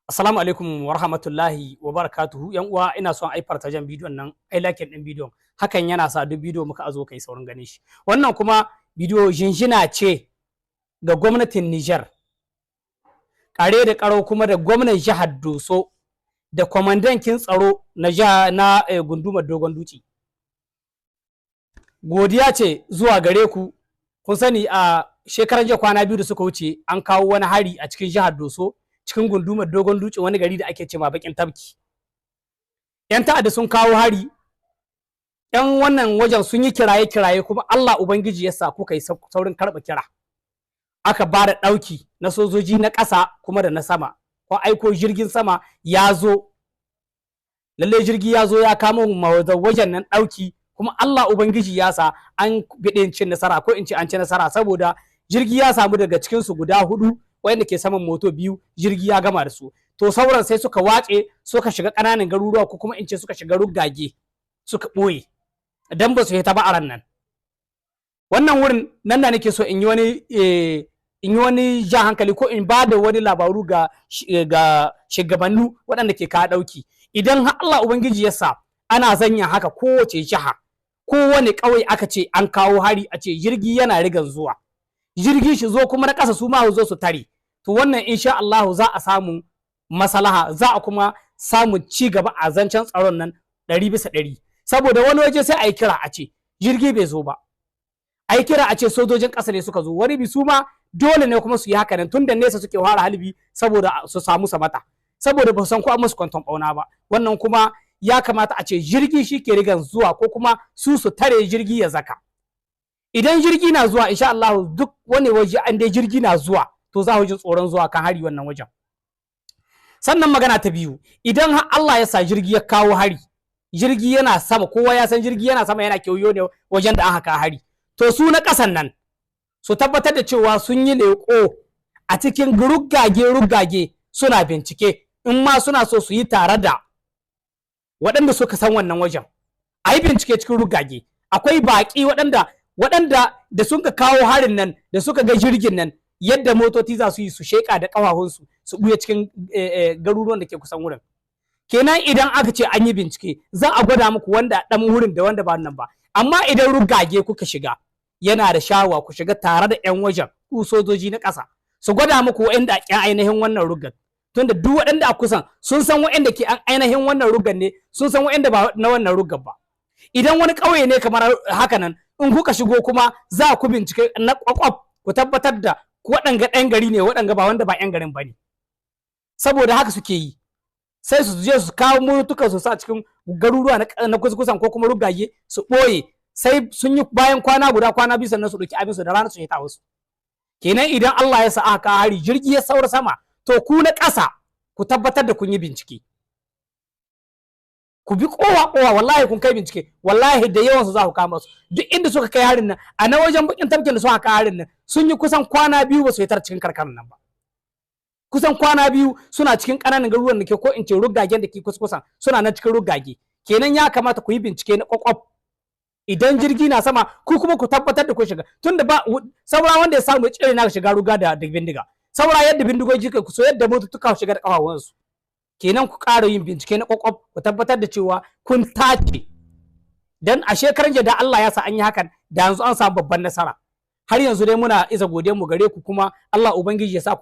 Assalamu alaikum wa rahmatullahi wa barakatuhu. Yan uwa, ina son ai partagen bidiyon nan, ai like din bidiyon. Hakan yana sa duk bidiyo muka azo kai saurin ganin shi. Wannan kuma bidiyo jinjina ce ga gwamnatin Niger, kare da karo kuma da gwamnan jihar Doso da kwamandankin tsaro na jiha na gundumar Dogon Dutse. Godiya ce zuwa gare ku. Kun sani, a shekaran jiya, kwana 2 da suka wuce, an kawo wani hari a cikin jihar Doso, cikin gundumar Dogon Dutse, wani gari da ake cema Bakin Tabki. Yan ta'adda sun kawo hari. Yan wannan wajen sun yi kiraye kiraye, kuma Allah Ubangiji ya sa kuka yi saurin karɓa kira, aka ba da ɗauki na sojoji na ƙasa kuma da na sama, ko aiko jirgin sama ya zo. Lalle jirgi ya zo ya kamo wajen nan ɗauki, kuma Allah Ubangiji ya sa an biɗe cin nasara, ko in ce an ci nasara, saboda jirgi ya samu daga cikinsu guda hudu wanda ke saman moto biyu, jirgi ya gama da su. To, sauran sai suka wace, suka shiga ƙananan garuruwa, ko kuma in ce suka shiga rugage suka ɓoye, dan ba su hita ba a ran nan. Wannan wurin nan da nake so in yi wani jan hankali, ko in ba da wani labaru ga shugabannu waɗanda ke kawo ɗauki. Idan har Allah Ubangiji ya sa ana zanya haka, kowace jiha, kowane ƙauye aka ce an kawo hari, a ce jirgi yana rigan zuwa, jirgi shi zo, kuma na ƙasa su ma zo su tare, to wannan insha Allah za a samu maslaha, za a kuma samu ci gaba a zancen tsaron nan 100%. Saboda wani waje sai a yi kira a ce jirgi bai zo ba, a yi kira a ce sojojin ƙasa ne suka zo. Wani bi su ma dole ne kuma su yi haka nan, tun da nesa suke fara halbi saboda su samu samata, saboda ba su san ko an musu kwanton ɓauna ba. Wannan kuma ya kamata a ce jirgi shi ke rigan zuwa, ko kuma su su tare jirgi ya zaka. Idan jirgi na zuwa, insha Allah duk wani waje an dai jirgi na zuwa, to za ku ji tsoron zuwa kan hari wannan wajen. Sannan magana ta biyu, idan har Allah ya sa jirgi ya kawo hari, jirgi yana sama, kowa ya san jirgi yana sama yana kewayo ne wajen da aka kawo hari, to su na ƙasan nan su tabbatar da cewa sun yi leƙo a cikin rugage rugage suna bincike. In ma suna so su yi tare da waɗanda suka san wannan wajen, a yi bincike cikin rugage. Akwai baƙi waɗanda da suka kawo harin nan, da suka ga jirgin nan, yadda motoci za su yi su sheƙa da ƙafafunsu su ɓuya cikin garuruwan da ke kusan wurin. Kenan idan aka ce an yi bincike, za a gwada muku wanda ɗan wurin da wanda ba nan ba. Amma idan rugage kuka shiga, yana da shawa ku shiga tare da 'yan wajen, ku sojoji na ƙasa, su gwada muku waɗanda a ainihin wannan rugar, tunda duk waɗanda a kusan sun san waɗanda ke ainihin wannan rugar ne, sun san waɗanda ba na wannan rugar ba. Idan wani ƙauye ne kamar haka nan, in kuka shigo kuma za ku bincike na kwakwaf, ku tabbatar da waɗanga ɗan gari ne, waɗanga ba wanda ba 'yan garin ba ne. Saboda haka suke yi, sai su je su kawo motukan su sa cikin garuruwa na kusan ko kuma rugage su ɓoye, sai sun yi bayan kwana guda, kwana 2, sannan su ɗauki abin su da rana su hita wasu. Kenan idan Allah ya sa aka hari, jirgi ya saura sama, to ku na ƙasa ku tabbatar da kun yi bincike, ku bi kowa kowa. Wallahi kun kai bincike, wallahi da yawan su za ku kama su. Duk inda suka kai harin nan, a na wajen Bakin Tafkin da suka kai harin nan, sun yi kusan kwana 2 ba su yi cikin karkarar nan ba. Kusan kwana 2 suna cikin ƙananan garuruwan da ke, ko in ce rugagen da ke kusa, suna nan cikin rugage. Kenan ya kamata ku yi bincike na kwakwaf. Idan jirgi na sama, ku kuma ku tabbatar da ku shiga, tunda ba saura wanda ya samu ya tsere na shiga ruga da bindiga, saura yadda bindigogi ku so yadda motutuka shiga da kafafunsu. Kenan ku ƙara yin bincike na kwakwaf, ku tabbatar da cewa kun tace. Dan a shekaran da Allah ya sa an yi hakan, da yanzu an samu babban nasara. Har yanzu dai muna isa godiyar mu gare ku, kuma Allah Ubangiji ya sa.